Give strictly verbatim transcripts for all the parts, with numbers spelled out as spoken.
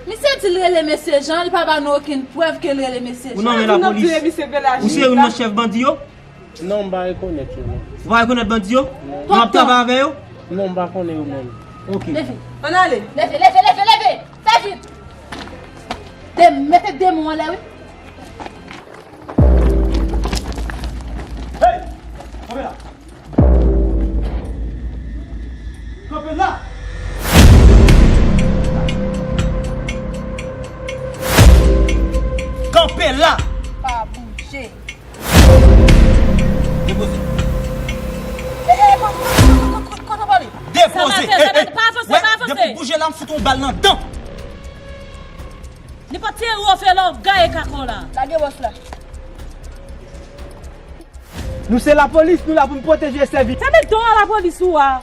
Misye di l rele mesye Jan, li pa ba nou okenn prèv ke l rele mesye Jan. Ou nan men lapolis. Ou se youn nan chèf bandi yo? Non, m pa rekonèt yo, non. Ou pa rekonèt bandi yo? Non. Ou ap travay avè yo? Non, m pa konnen yo menm. Ok. Leve. Ann ale. Leve, leve, leve, leve! Fè vit! De, mete de men w anlè, wi. Hey! Kanpe la! Kanpe la! Kanpe la! Pa bouje. Depoze. Eh, eh, kote w prale? Depoze. Sa va fè, sa va, pa avanse, pa avanse. Depi w bouje la, m fout yon bal nan dan. Nenpòt ti ewo fè la, w gaye kaka w la. Lage wòch la. Nou se lapolis, nou la pou n pwoteje e sèvi. Sa met don a lapolis ou a?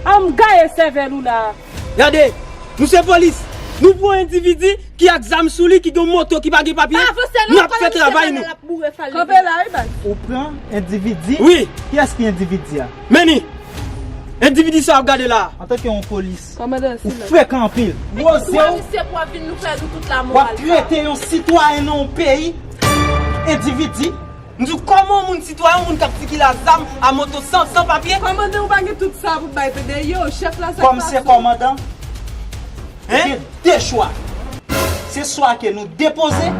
A m gaye sèvèl ou la. Gade, nou se polis. Nou pran yon endividi ki ak zam sou li, ki gen moto, ki pa gen papye. Pa avanse non, nou ap fè travay nou. Kanpe la, wi, baz. Ou pran endividi? Wi. Kiyès ki endividi a? Meni. Endividi sa w ap gade la. Antanke yon polis, ou frekan anpil. Gwo zye w. Misye pou ap vin nou fè nou tout la moral. W ap trete yon sitwayen nan yon peyi endividi. M di w, kòman yon moun sitwayen, yon moun k ap sikile a zam, a moto san, san papye? Kòmandan, ou pa gen tout sa pou bay, tande? Yo, chèf la, sa k pase? Kòm se kòmandan, ou gen de chwa. Se swa ke nou depoze,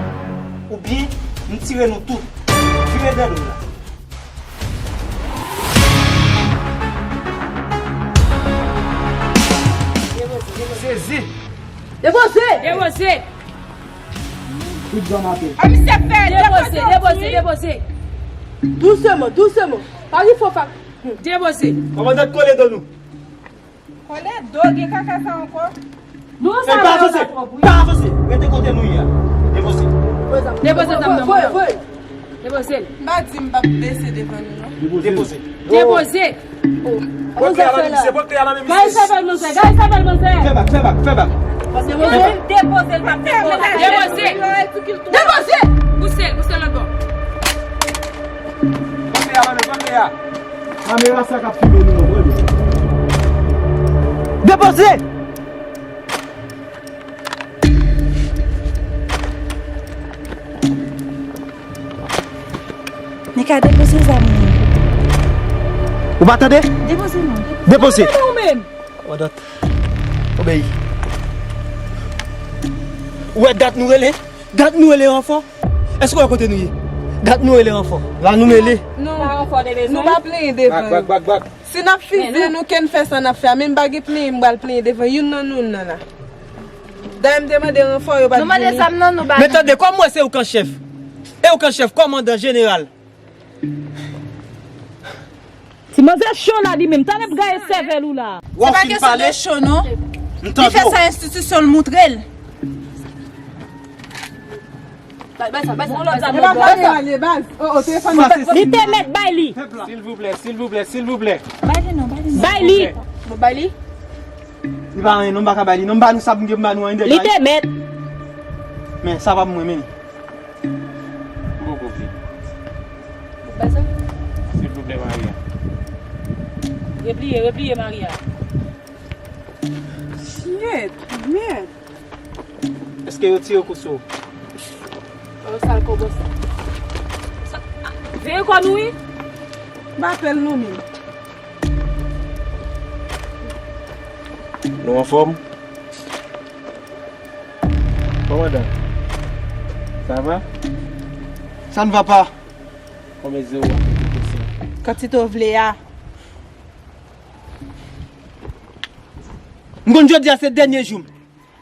oubyen m tire nou tout. Vire dèyè nou la. Sezi. Depoze! Depoze! Tout zam atè. A misye fè depoze, depoze, depoze. Douseman, douseman. Pa gen fò fa. Depoze. Kòmandan kole do nou. Kole do, gen kaka sa ankò. Nou sa pa avanse, pa avanse. Rete kote nou ye a. Depoze. Depoze zam nan. Depoze l. M pa di m p ap bese devan nou, non. Depoze. Depoze. Pote a nan men misye, pote a nan men misye. Gaye sèvèl manzè, gaye sèvèl manzè. Fè bak, fè bak, fè bak. Depoze. Depoze l, p ap depoze. Depoze. Depoze. Pouse l, pouse l lòt bò. Pote a nan men, pote a. Kamera sa k ap filme nou an, premye. Depoze! Nèg la depoze zam nan. Ou pa tande? Depoze non. Depoze. Ou pa tande ou menm? Odòt. Obeyi. Ou wè dat nou rele? Dat nou rele ranfò? Èske w wè kote nou ye? Dat nou rele ranfò. La nou rele. Non. Pa ranfò de bezwen. Nou pa plenyen devan. Bak, bak, bak, bak. Si n ap fizye nou, ke n fè sa n ap fè a, men m pa gen plenyen m pral plenyen devan youn nan nou nan la. Dayè m te mande ranfò, yo pa t vini. Nou mande zam nan, nou ba nou. Men tande, kòm mwen se ou k an chèf. E ou k an chèf, kòmandan jeneral. Ti manzè cho la li menm, talè m gaye sèvèl ou la. Se pa kesyon de cho non. Li fè sa enstitisyon l moutre l. Bay, bay sa, bay sa, bay sa. Li te mèt bay li. Silvouplè, silvouplè, silvouplè. Bay li non, bay li non. Bay li. Bon, bay li. Li pa anyen non, m pa ka bay li non, m ba nou sa pou m gen pou m ba nou anyen dèyè. Li te mèt. Men sa pa pou mwen, men. M poko vle. Bay sa. Silvouplè, Maria. Repliye, repliye, Maria. Shit, mèd. Èske yo tire kou sou ou? Oh, sal kòbòs. Veye kò nou, wi. M pa pè l non, men. Nou anfòm? Kòmandan, sa va? Ça ne va pas. Konbyen zewo a? Kantite w vle a. M konn jodi a se dènye jou m.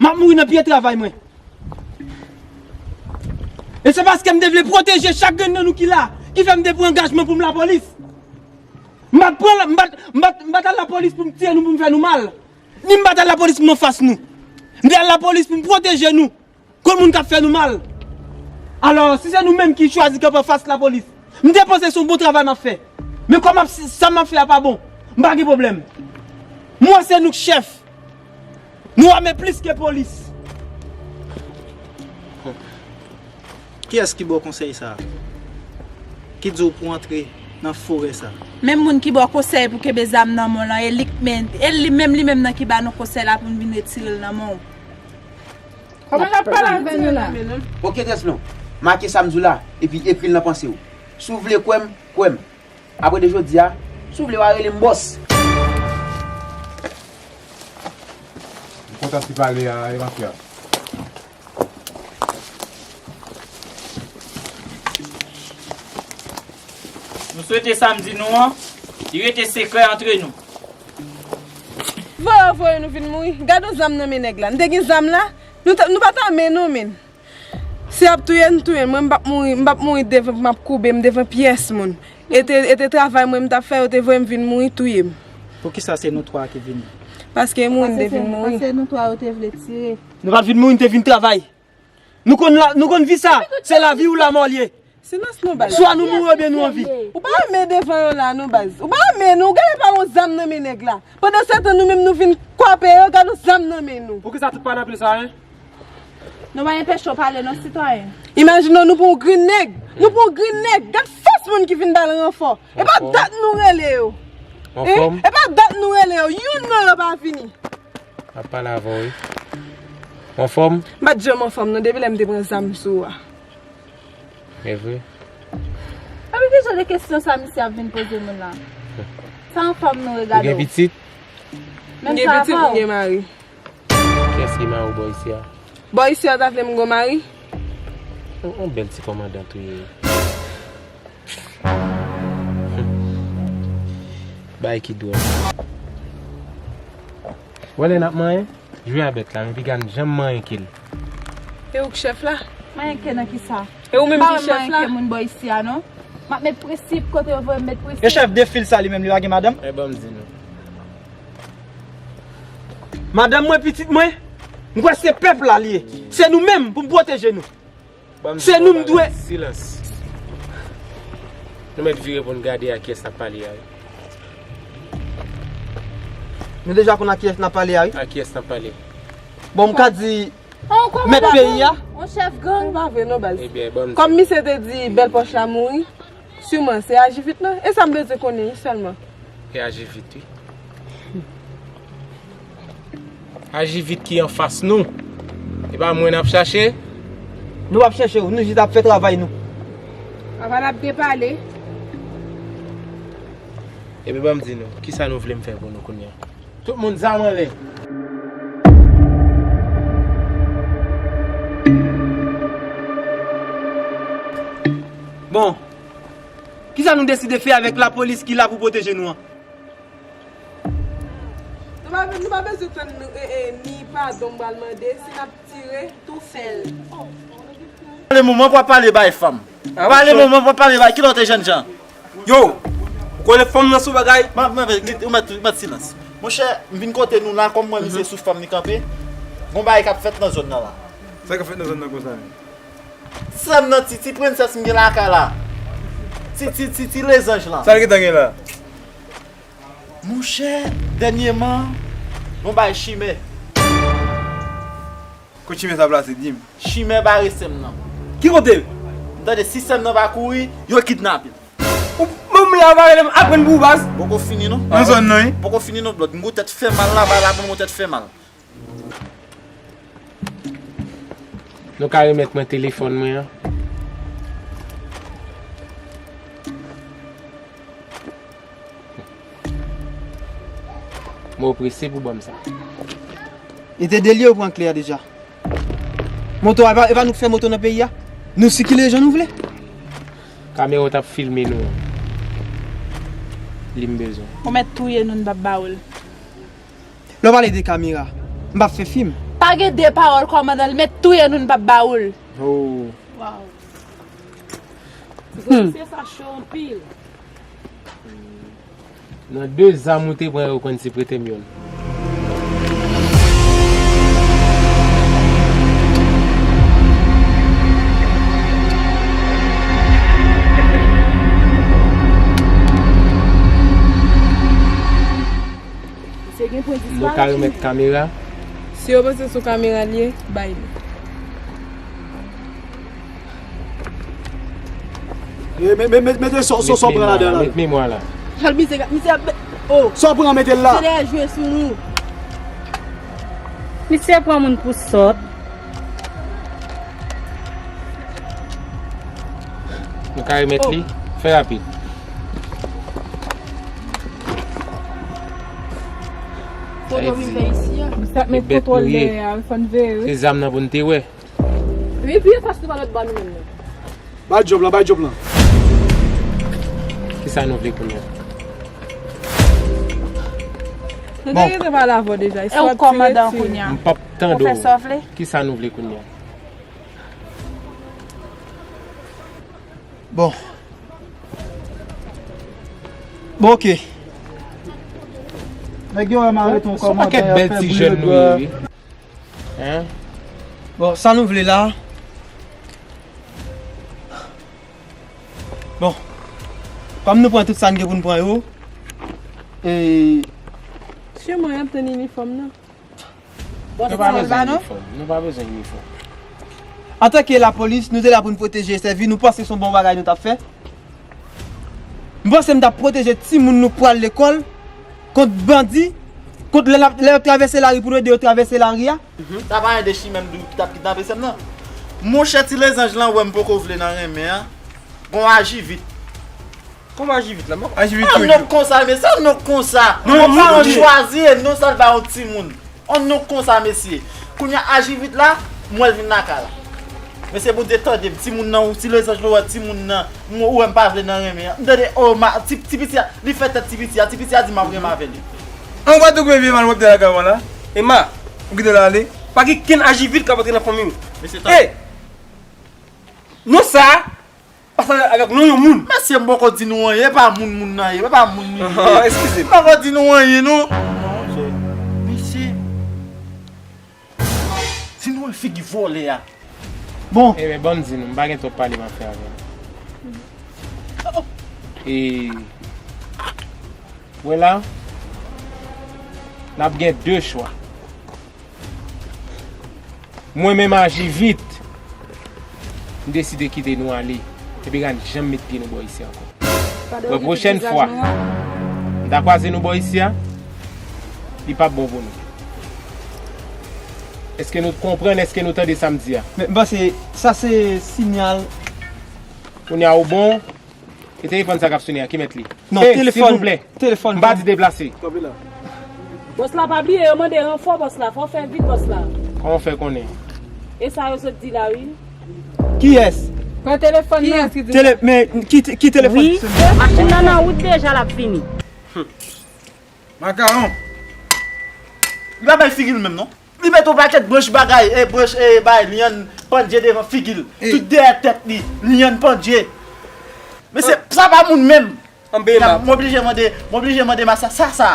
M ap mouri nan pye travay mwen. E se paske m te vle pwoteje chak grenn nan nou ki la, ki fè m te pran angajman pou m lapolis. M pa t pran, m pa t, m pa t, m pa t al lapolis pou m tiye nou, pou m fè nou mal. Ni m pa t al lapolis pou m anfas nou. M te al lapolis pou m pwoteje nou kont moun k ap fè nou mal. Alò, si se nou menm ki chwazi kanpe anfas lapolis, m te panse se yon bon travay m ap fè. Men kòm ap, sa m ap fè a pa bon, m pa gen pwoblèm. Mwen se nou k chèf. Nou ame plis ke polis. Kiyès ki ba w konsèy sa a? Ki di w pou antre nan forè sa a? Menm moun ki ba w konsèy pou kenbe zam nan men w lan, e li k men, e li menm, li menm nan ki ba nou konsèy la pou n vin retire l nan men w. Kòman l ap pale avè nou la? Ok, Tresno, make sa m di w la, epi ekri l nan panse w. Si w vle kwè m, kwè m. Apre de jodi a, si w vle, w a rele m bòs. M kontan ti pale a, e mafya. Nou swete sa m di nou an, li rete sekrè antre nou. Voye, voye nou vin mouri. Gade yon zam nan men nèg la. M te gen zam la, nou, t- nou pa t ame non, men. Si y ap touye n, touye n. Mwen, m p ap mouri, m p ap mouri devan, m ap koube m devan pyès moun. E te, e te travay mwen m t ap fè, yo te voye m vin mouri, touye m. Poukisa se nou twa ki vini? Paske mouri, m te vin mouri. Paske nou twa, yo te vle tire. Nou pa t vin mouri, nou te vin travay. Nou konn la, nou konn vi sa. Se lavi ou lamò l ye. Silans non, baz. Swa nou mouri oubyen nou anvi. Ou pa ame devan yo la non, baz. Ou pa ame non, ou genlè pa yon zam nan men nèg la. Pandan se tan nou menm nou vin kwape yo, gade yon zam nan men nou. Poukisa tout pale anpil sa, en? Nou pa enpeche w pale non, sitwayen. Imajine w, nou pran yon grenn nèg. Nou pran yon grenn nèg. Gad fòs moun ki vin ba l ranfò. E pa dat nou rele yo. Anfòm? E pa dat nou rele yo. Youn nan yo pa vini. Ap pale avè w, wi. Anfòm? M pa t janm anfòm non, depi lè m te pran zam sou ou a. E vre? Epi ki jan de kesyon sa misye ap vin poze moun la? Sa anfòm nou regade w. Ou gen pitit? Menm jan avè w. M gen pitit, m gen mari. Kiyès ki mari w bò isi a? Bò isi a ta vle m gon mari? Yon, yon bèl ti kòmandan tou ye. Bagay ki dwòl. Wè lè n ap manyen, jwe a bèt la, men piga n janm manyen ke l. E ou k chèf la? Manyen ke nan kisa? E ou menm ki chèf la? M pa wè manyen ke moun bò isi a non. M ap met prensip kote yo voye m met prensip. E chèf de fil sa li menm li pa gen madanm? E ban m di nou. Madanm mwen, pitit mwen, m kwè se pèp la li ye. Se nou menm pou m pwoteje nou. Se nou m dwe. Silans. Nou mèt vire pou n gade a kiyès n ap pale a, wi. Nou deja konn a kiyès n ap pale a, wi. A kiyès n ap pale? Bon, m ka di mèt peyi a. On chèf gang. Pa vre non, baz. Ebyen, ban m di. Kòm misye te di bèl pòch la mouri, siman se ajivit lan. E sa m bezwen konnen wi sèlman. E ajivit, wi. Ajivit ki anfas nou. E pa mwen n ap chache. Nou p ap chèche w, nou jis ap fè travay nou. Apa n ap byen pale? Ebyen, ban m di nou, kisa nou vle m fè pou nou kounye a? Tout moun zam anlè. Bon, kisa nou deside fè avèk lapolis ki la pou pwoteje nou an? Nou pa, nou pa bezwen tann, e, e, ni padon m pral mande, si n ap tire, tou fè l. Pale moman pou ap pale bay fanm. Pale moman pou ap pale bay kilòt e jènjan. Yo, ou konnen fanm nan se yon bagay. Ou mèt, ou mèt silans. Monchè, m vin kote nou la, kòm mwen, misye sou fanm li kanpe. Gon bagay k ap fèt nan zòn nan la. Sa k ap fèt nan zòn nan konsa menm? Sè m nan, ti, ti prensès m gen lakay la. Ti, ti, ti, ti lezanj lan. Sa l gentan gen la? Monchè, dènyèman, yon bay chimè. Kot chimè sa plase, di m? Chimè bare sè m nan. Ki kote? M tande si sè m nan pa kouri, yo kidnape l. Ou, bon, m la, ou pa rele m aprann pou ou, baz. Poko fini non. Nan zòn nan, wi. Poko fini non, blòd. M gon tèt fè mal la, bay la, bon, gon tèt fè mal. Nou ka remèt mwen telefòn mwen an? Mwen oprese pou ban m sa. E te de li yo pran kle a deja. Moto a, e pa, e pa nou k fè moto nan peyi a? Nou sikile jan nou vle. Kamera w t ap filme nou an, li m bezwen. Ou mèt touye nou, n p ap ba ou l. Lè w pale de kamera, m p ap fè fim. Pa gen de pawòl, kòmandan, l mèt touye nou, n p ap ba ou l. Oh. Waw. Ti polisye sa cho anpil. Nan de zam ou te pran yo, ou konn si prete m youn. Misye gen pwen disparèt. Nou ka remèt kamera? Si yo panse se yon kamera li ye, bay li. E, me- me- me- mete son son son pran ladan la. Met memwa la. Chal misye ka- misye ap oh. Son pran mete l la. Misye dèyè jwe sou nou. Misye pran moun pou sòt. Nou ka remèt li? Fè rapid. Foto vin fè isi a. Misye ap met kontwòl dèyè a, fò n veye wi. Se zam nan pou n te wè. Wi, pi fas nou pa lòt bò nou menm nan. Bay djòb lan, bay djòb lan. Kisa nou vle kounye a? Nou te gentan pale avè w deja. E ou kòmandan kounye a? M p ap tande w. Kisa nou vle kounye a? Bon. Bon, ok. Nèg yo wè m arete yon kòmandan, y ap fè brile dwa. Hein? Bon, sa nou vle la? Bon. Kòm nou pran tout sa n gen pou n pran yo, e... Siman y ap tann inifòm nan. Nou pa bezwen inifòm. Nou pa bezwen inifòm. Antanke lapolis, nou te la pou n pwoteje e sèvi. Nou panse se yon bon bagay nou t ap fè? M panse m t ap pwoteje timoun nou k pral lekòl kont bandi, kont lè n ap, lè yo travèse lari pou nou ede yo travèse lari a. Sa pa yon de chimè m di w ki t ap kidnape sè m nan. Monchè, ti lezanj lan wè m poko vle nan renmen an. Gon aji vit. Kòman aji vit la, man? Aji vit. An nonm konsa, mesye, an nonm konsa. Non, yon paran chwazi e non sa l ba yon timoun. On non konsa, mesye. Kounye a aji vit la, m wè l vin lakay la. Mesye, Bondye tande m, timoun nan, ou ti lezanj, ou wè timoun nan, m, ou wè m pa vle nan renmen an. M tande, oh, ma, ti, ti piti a, li fè tèt ti piti a, ti piti a di m ap renmen avè li. An gwa tou gwe vye mal w ap de lakay ou la. Emma, ou kite l ale. Pa gen kenn aji vit k ap antre nan fanmi w. Mesye, tande. Hey! Non sa, Pase avèk non yon moun. Mesye, m poko di nou anyen, e pa moun moun nan ye, e pa moun li ye. Eskize m. M poko di nou anyen, non. Mesye, si nou wè figi vòlè a. Bon. Ebyen, ban m di nou, m pa gen twòp pale m ap fè avè nou. E, wè la, n ap gen de chwa. Mwen menm aji vit, m deside kite nou ale, epi pa n janm met pye nou bò isi ankò. Bon, pwochèn fwa m ta kwaze nou bò isi a, li p ap bon pou nou. Èske nou konprann? Èske nou tande sa m di a? Men m panse sa se siyal. Kounye a ou bon? E telefòn sa k ap sone a, ki mèt li? Non, telefòn, silvouplè. Telefòn. M pa di deplase. Kanpe la. Bòs la pa bliye, yo mande ranfò, bòs la. Fò w fè vit, bòs la. Kòman w fè konnen? E sa yo sot di la, wi. Kiyès? Pran telefòn nan. Tele-, men ki, ki telefòn? Wi, machin nan nan wout deja, l ap vini. Makawon. Li pa bay figi l menm, non. Li mete yon pakèt branch bagay, e branch, e bay, lyann pandye devan figi l. Tout dèyè tèt li, lyann pandye. Mesye, sa pa moun menm. M oblije mande, m oblije mande masa sa, sa.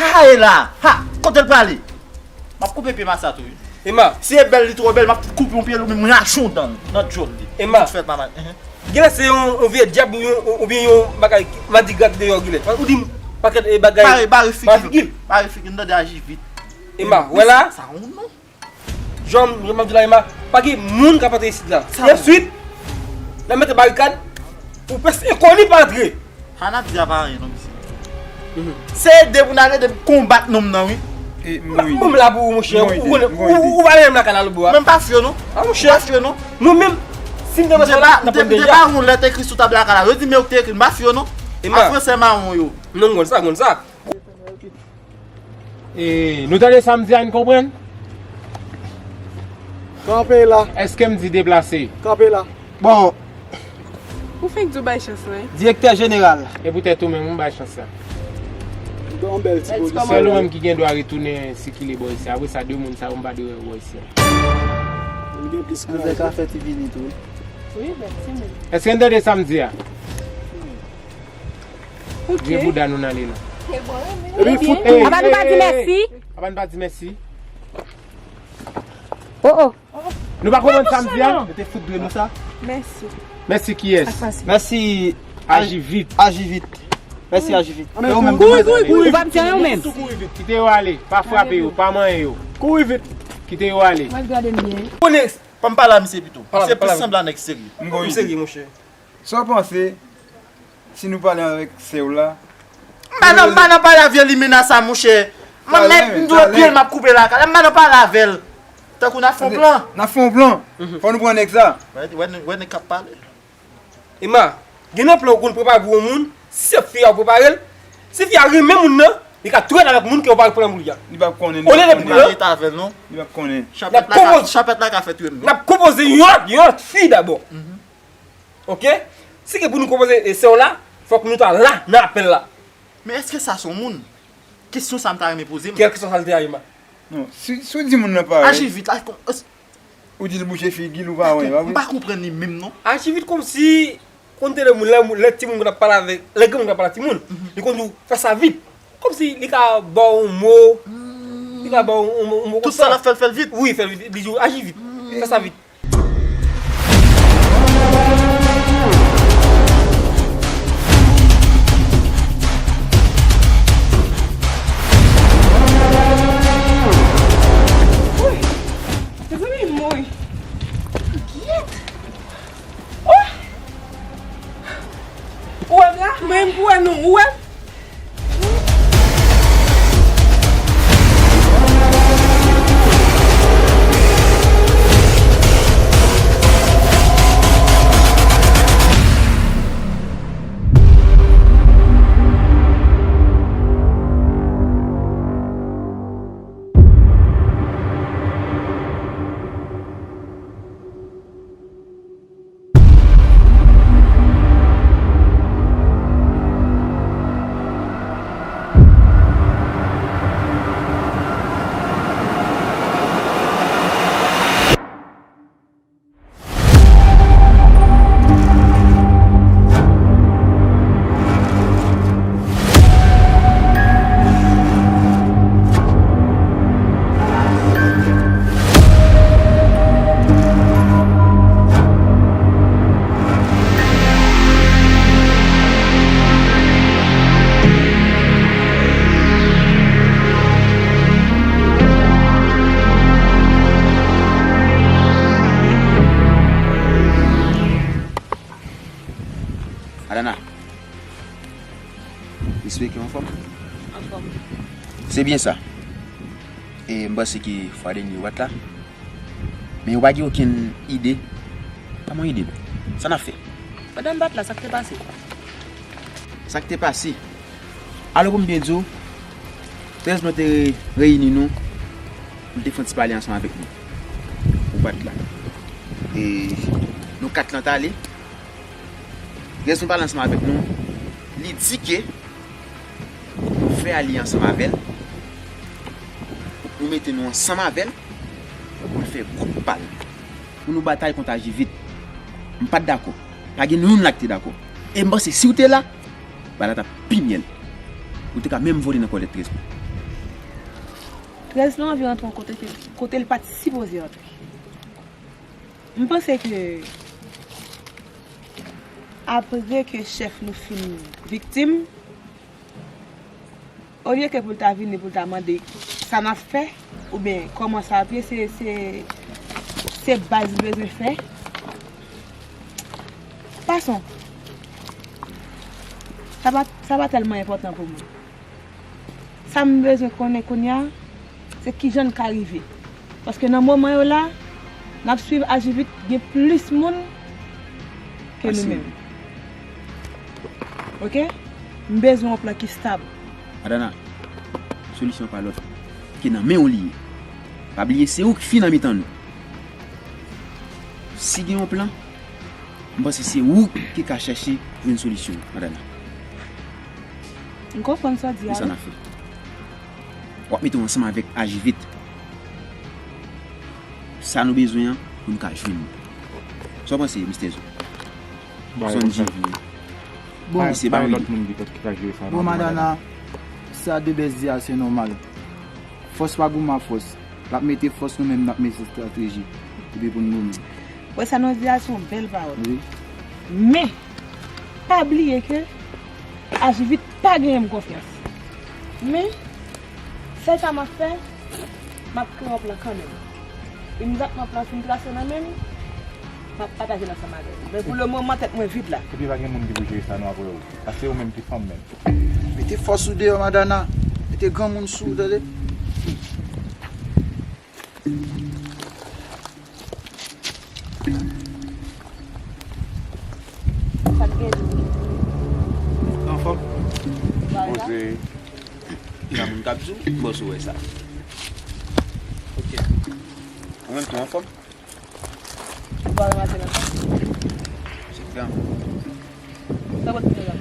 Ha, e la. Ha, kote l prale? M ap koupe pye masa tou, wi. Emma. Si e bèl, li twò bèl, m ap koupe yon pye l, ou menm rache yon dan nan djòl li. Emma. Tout fèt pa mal. Genlè se yon, yon vye dyab ou yon, oubyen yon bagay madigra ki deyò, genlè. Ou di m pakèt, e, bagay. Bare, bare figi l. Bare figi l, m tande aji vit. Emma, wè la. Sa yon non. Jan, jan m ap di la, Emma, pa gen moun k ap antre isit la. Sa bon. Answit, n ap mete barikad pou pèsonn enkoni pa antre. Sa n ap di a pa anyen non, mesye. Se ede pou n al ede m konbat nonm nan, wi. Mwen m la pou ou, monchè. Ou konnen, ou pa menm lakay la lòtbò a. Mwen m pa fye non. A, monchè. M pa fye non. Nou menm, si n te wè sa, n ap pran deja. M te ba yon lèt ekri sou tab lakay la. Yo di men ou k te ekri, m pa fye non. Emma. A fransè mawon yo. Non, m konn sa, m konn sa. E, nou tande sa m di a, n konprann? Kanpe la. Èske m di deplase? Kanpe la. Bon. Ou fenk di w bay chans la, wi. Direktè jeneral. E poutèt ou menm, ou bay chans la. Ou gen yon bèl ti pozisyon. Sèl ou menm ki gen dwa retounen sikile bò isi. Apre sa, de moun sa yo, m pa dwe wè bò isi. Ou gen plis kouraj. Avèk afè ti vini tou. Wi, bèl timoun. Èske n tande sa m di a? Ok. Vye bouda nou n ale la. Ebyen, apa nou pa di mèsi? Apa n pa di mèsi? Oh, oh. Nou pa konprann sa m di a? Yo te fout dwe nou sa. Mèsi. Mèsi kiyès? Mèsi. Aji vit. Aji vit. Mèsi, Ajivit. Kouri, kouri, kouri. Ou p ap di anyen ou menm. Kite yo ale. Pa frape yo, pa manyen yo. Kouri vit. Kite yo ale. Mwen gade m byen. Konnen, fò m pale a misye pito. Misye plis sanble a nèg serye. M serye, monchè. Sa w panse si nou pale avèk sè w la? M pa nan, m pa nan pale avè li, menas sa, monchè. Mwen mèt m dwe pye l, m ap koupe lakay la. M pa nan pale avè l. Tankou n ap fè yon plan. N ap fè yon plan. Fò nou pran nèg sa. Wè, wè, wè nèg k ap pale. Ema, gen nan plan ou konn prepare pou yon moun, si se fi a ou prepare l, si fi a renmen moun nan, li ka tou rete avèk moun ke ou pa pran pou li a. Li p ap konnen. Olye de pou l. Li p ap konnen. Chapèt la ka, chapèt la ka fèt wi. N ap konpoze yon lòt, yon lòt fi dabò. Oke? Si ke pou nou konpoze e sè w la, fòk nou ta la nan apèl la. Men èske sa se yon moun? Kesyon sa m ta renmen poze m. Kèlkeswa sa l te ye, Ema. Non, si, si w di moun nan parèy. Ajivit la, kon, es- Ou di l bouche figi l, ou pa wè, pa vre? M pa konprann li menm, non. Ajivit kòmsi, konn te lè moun, lè, lè timoun konn ap pale avèk, lè granmoun konn ap pale ak timoun, li konn di w, fè sa vit. Kòmsi li ka ba w yon mo, li ka ba w yon, yon, yon mo konsa. Tout sa l ap fè, l fè l vit. Wi, fè l vit. Li di w, aji vit. Fè sa vit. Mezanmi, m mouri. Gyèt! Oh! Ou wè m la? Mwen, m pou wè nou. Ou wè m? Adana, m espere ke w anfòm. Anfòm. Se byen sa. E m panse ke fwa dènye ou pa t la. Men ou pa gen okenn ide. Ban mwen ide, non. Sa n ap fè? Pandan m pa t la, sa k te pase? Sa k te pase? Alò, pou m byen di w, trèz nou te reyini nou, nou te fè yon ti pale ansanm avèk nou. Ou pa t la. E nou kat lan t ale. Trèz nou pale ansanm avèk nou. Li di ke nou fè alyans ansanm avè l. Nou mete nou ansanm avè l pou l fè gwoup pa l. Pou nou batay kont Ajivit. M pa t dakò. Pa gen youn la ki te dakò. E m panse si w te la, bagay la t ap pi myèl. Ou te ka menm vole nan kòlèt trèz lan. Trèz lan anvi rantre yon kote ke, kote l pa t sipoze rantre. M panse ke apre ke chèf nou fin viktim, olye ke pou l ta vini, pou l ta mande sa n ap fè, oubyen kòman sa ap ye, se, se, se baz li bezwen fè. Pason, sa pa, sa pa tèlman enpòtan pou mwen. Sa m bezwen konnen kounye a, se kijan n ka rive. Paske nan moman yo la, n ap swiv Ajivit, gen plis moun ke nou menm. Oke? M bezwen yon plan ki stab. Adana, solisyon pa lòt ke nan men w li ye. Pa bliye, se ou ki fin nan mitan nou. Si gen yon plan, m panse se ou ki ka chèche jwenn solisyon, Adana. M konprann sa w di a. Men sa n ap fè. W ap mete w ansanm avèk Ajivit. Sa nou bezwen an, pou n ka jwenn li. Sa w panse, Mistè Zo? Sonn J V. Bon, mesye, ba lòt moun ki ka jere sa. Bon, Madana, sa Debès di a, se nòmal. Fòs pa goumen ak fòs. L ap mete fòs, nou menm n ap mete estrateji. Epi pou n goumen. Wè, sa nou di a se yon bèl pawòl. Wi. Men, pa bliye ke Aji vit pa genyen m konfyans. Men, sèl sa m ap fè, m ap kreye yon plan kanmenm. Imedyateman plan fin trase nan men m, m ap pataje l ansanm avè w. Men pou le moman, tèt mwen vid la. Epi pa gen moun ki pou jere sa non apre w. Sa se ou menm ki fanm menm. Mete fòs ou deyò, Madana. Mete granmoun sou ou, tande. Sa k gen? Anfòm? Poze. Nan moun k ap di w, bòs ou wè sa. Ok. Ou menm tou anfòm? Ou pa wè maten nan sa? Se gran. Sa pot pou nou la?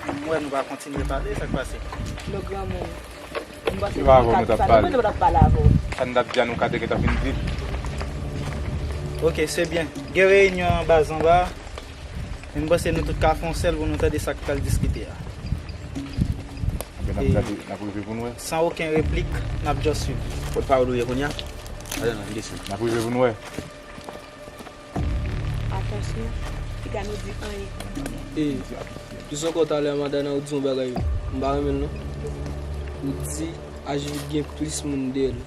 M wè nou pa kontinye pale, sa k pase? Lè granmoun. M panse se pa avè w nou t ap pale. Mwen t ap pale avè w. Sa n t ap di a, nou ka te gentan fin di l. Ok, se byen. Gen reyinyon an baz anba. Men m panse nou tout ka fè yon sèl pou nou tande sa k pral diskite a. Anben, n ap gade, n ap rive pou n wè. San okenn replik, n ap just swiv. Kot pawòl ou ye kounye a? Atann, non, desann. N ap rive pou n wè. Atansyon, piga nou di anyen. E, plis ankò talè a, Madana, ou di yon bagay, m pa renmen l non. Ou di Ajivit gen plis moun dèyè l.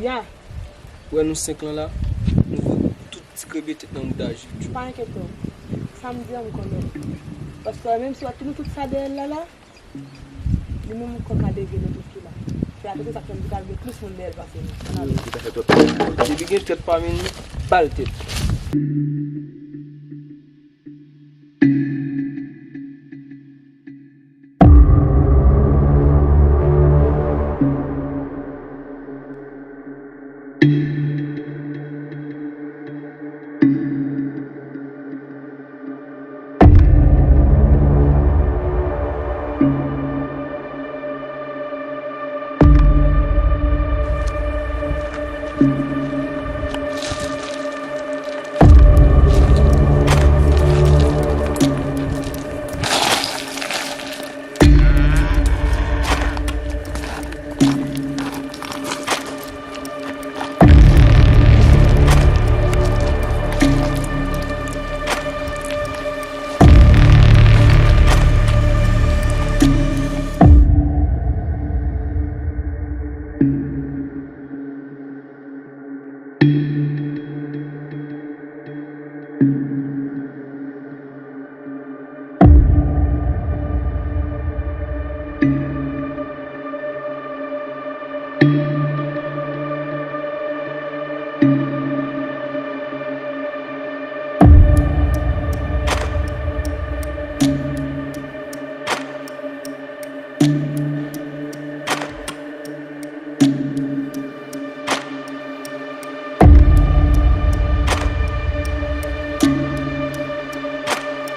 Ya. Ou wè nou senk lan la, nou voye tout ti krebe tèt nan mouda Ajivit yo. Pa enkyete w. Sa m di an, m konnen l. Paske menm si w ap tini tout sa dèyè l la la, li menm kò ka leve nan tout ki la. Se akoz sa k fè m di pral gen plis moun dèyè l pase nou. Ann ale. Li ta fè twòp tèt. Depi gen tèt pami nou, ba l tèt.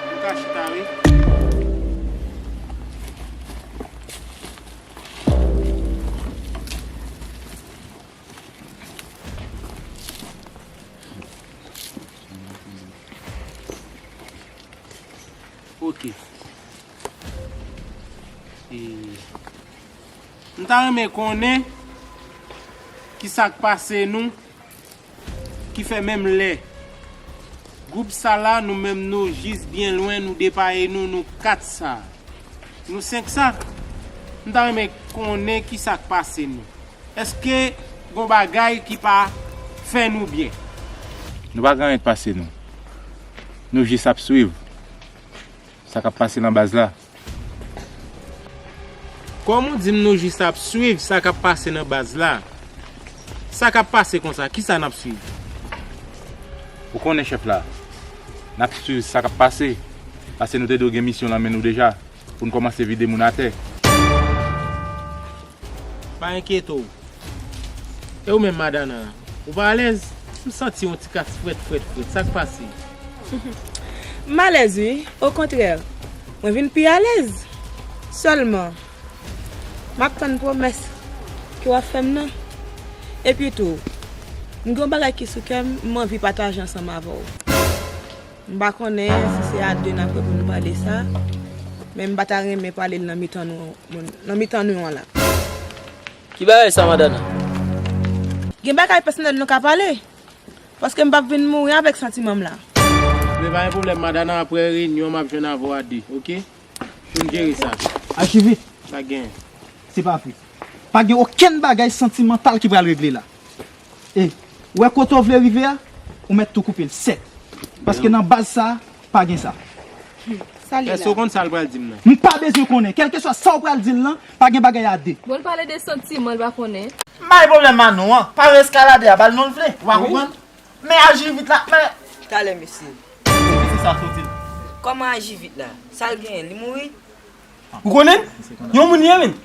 Nou ka chita, wi. Ok. E, m ta renmen konnen ki sa k pase nou, ki fè menm lè gwoup sa la, nou menm nou jis byen lwen, nou depaye nou, nou kat sa, nou senk sa, m ta renmen konnen ki sa k pase nou. Èske gon bagay ki pa fè nou byen? Nou pa gen anyen k pase nou. Nou jis ap swiv sa k ap pase nan baz la. Kòm ou di m nou jis ap swiv sa k ap pase nan baz la, sa k ap pase konsa, kisa n ap swiv? Ou konnen chèf la, n ap swiv sa k ap pase, paske nou te dwe gen misyon nan men nou deja, pou n kòmanse vide moun atè. Pa enkyete w. E ou menm, Madana, ou pa alèz? M santi yon ti kas frèt, frèt, frèt. Sa k pase? M alèz, wi. Okontrè, mwen vin pi alèz. Sèlman, m ap tann pwomès ke w ap fè m nan. Epi tou, m gen yon bagay ki sou kè m, m anvi pataje ansanm avè w. M pa konnen si se a de n ap fè pou nou pale sa, men m pa ta renmen pale l nan mitan nou, nan mitan nou an la. Ki bagay sa, Madana? Gen bagay pèsonèl nou ka pale, paske m p ap vin mouri avèk santiman m la. Men pa gen pwoblèm, Madana, apre reyinyon, m ap jwenn avè w a de, oke? Pou n jere sa. Aji vit. Sa gen. Se pa vre. Pa gen okenn bagay santimantal ki pral regle la. E, ou wè kote w vle rive a, ou mèt tou koupe l sèt. Paske nan baz sa, pa gen sa. Sa li la. Èske w konn sa l pral di m nan? M pa bezwen konnen. Kèlkeswa sa w pral di l lan, pa gen bagay a de. Bon, l pale de santiman, l pa konnen. M bay pwoblèm a non an. Pa eskalade a, ba l non l vle. Ou pa konprann? Men aji vit la, men. Talè, mesye. Ki sa soti l? Kòman aji vit la? Sa l genyen? Li mouri? Ou konnen? Yon moun ye, men.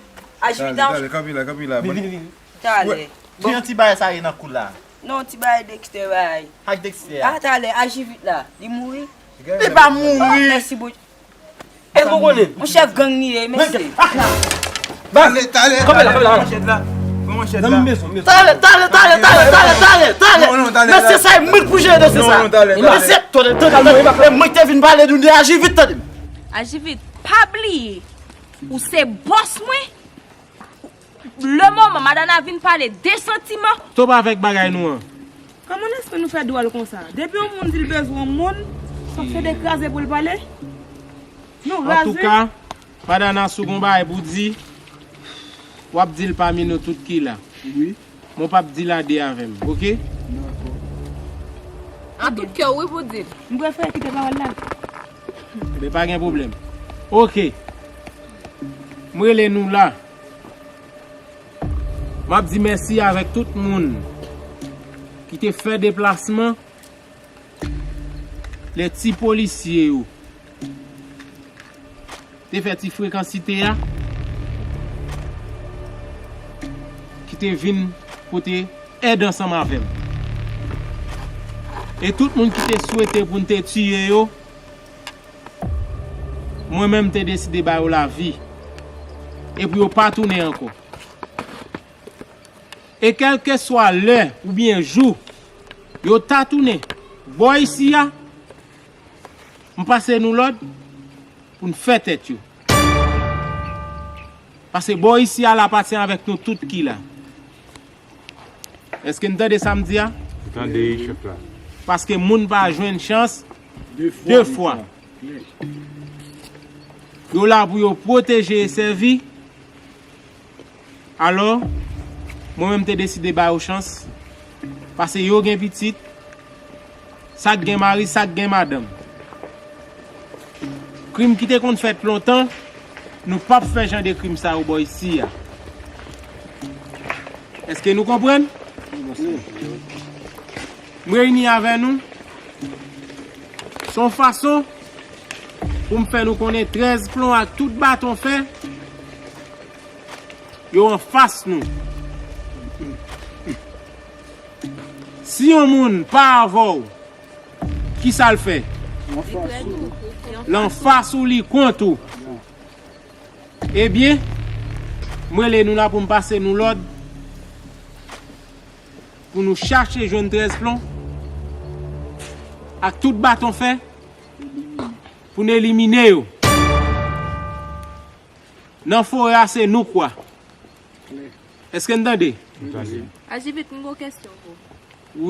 Aji vit la. Talè, kanpe la, kanpe la. Vini, vini, vini. Talè. Bon. Ki yon ti bagay sa ye nan kou la? Non, ti bagay Dexter bagay. Ak Dexter a. Ah, talè, aji vit la. Li mouri? Li pa mouri. Mèsi, bon. Èske w konnen? Yon chèf gang li ye, mesye. Talè, talè, kanpe la, kanpe la, kanpe la. Pran manchèt la. Pran manchèt la. Talè, talè, talè, talè, talè, talè, talè. Non, non, talè. Mesye, sa e mwen k pou jere dosye sa. Non, non, talè, talè. Mesye, tande, tande, tande. E mwen k te vin pale nou de aji vit, tande. Aji vit, pa bliye, ou se bòs mwen. Le moman Madana vin pale de santiman. Stop avèk bagay nou an. Kòman èske nou fè dwòl konsa? Depi yon moun di l bezwen yon moun, fòk se de kraze pou l pale? Nou raze. Antouka, Madana, si w gon bagay pou di, w ap di l pami nou tout ki la. Wi. Men w p ap di l a de avè m, oke? Dakò. An tout kè w, wi, pou di l. M prefere kite pawòl la. Men pa gen pwoblèm. Oke. M rele nou la. M ap di mèsi avèk tout moun ki te fè deplasman, lè ti polisye yo te fè ti frekansite a, ki te vin pote èd ansanm avè m. E tout moun ki te swete pou n te tiye yo, mwen menm m te deside ba yo lavi. E pou yo pa tounen ankò. E kèlkeswa lè oubyen jou yo ta tounen bò isi a, m pase nou lòd pou n fè tèt yo. Paske bò isi a l apatyen avèk nou tout ki la. Èske n tande sa m di a? Ou tande, wi, chèf la. Paske moun pa jwenn chans de fwa. Yo la pou yo pwoteje e sèvi. Alò, mwen menm te deside ba yo chans, paske yo gen pitit, sa k gen mari, sa k gen madanm. Krim ki te konn fèt lontan, nou p ap fè jan de krim sa yo bò isi a. Èske nou konprann? M reyini avè nou. Se yon fason pou m fè nou konnen trèz plon ak tout baton fè yo anfas nou. Si yon moun pa avè w, kisa l fè? L anfas ou, li kont ou. Ebyen, m rele nou la pou m pase nou lòd pou nou chache jwenn trèz plon ak tout baton fè pou n elimine yo. Nan forè a, se nou k wa. Èske n tande? Aji vit, m gon kèsyon pou ou.